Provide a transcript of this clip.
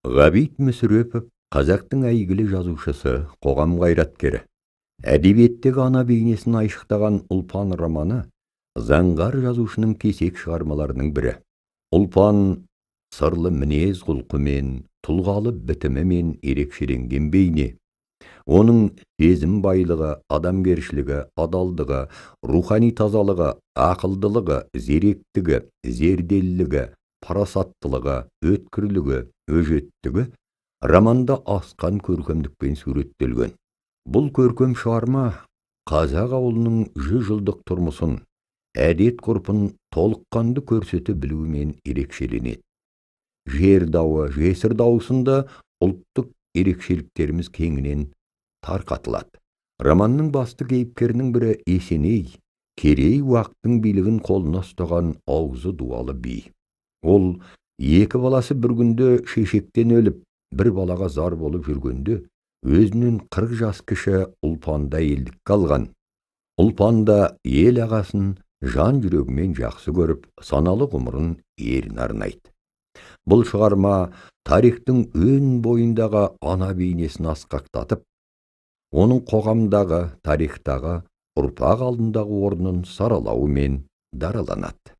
Ғабит Мүсірепов қазақтың әйгілі жазушысы, қоғам қайраткері. Әдебиеттегі ана бейнесін айшықтаған «Ұлпан» романы заңғар жазушының кесек шығармаларының бірі. Ұлпан сырлы мінез құлқымен, тұлғалы бітімімен ерекшеленген бейне. Оның сезім байлығы, адамгершілігі, адалдығы, рухани тазалығы, ақылдылығы, зеректігі, зерделілігі, парасаттылығы, өткірлігі, өжеттігі романда асқан көркемдікпен суреттелген. Бұл көркем шығарма қазақ ауылының 100 жылдық тұрмысын, әдет ғұрпын толыққанды көрсете білуімен ерекшеленеді. Жер дауы, жесір дауысында ұлттық ерекшеліктеріміз кеңінен тарқатылады. Романның басты кейіпкерінің бірі Есеней, Керей Уақтың билігін қолына ұстаған аузы дуалы би. Ол екі баласы бір күнде шешектен өліп, бір балаға зар болып жүргенде, өзінен 40 жас кіші Ұлпанды әйелдікке алған. Ұлпан да ел ағасын жан жүрегімен жақсы көріп, саналы ғұмырын еріне арнайды. Бұл шығарма тарихтың өн бойындағы ана бейнесін асқақтатып, оның қоғамдағы, тарихтағы, ұрпақ алдындағы орнын саралауымен дараланады.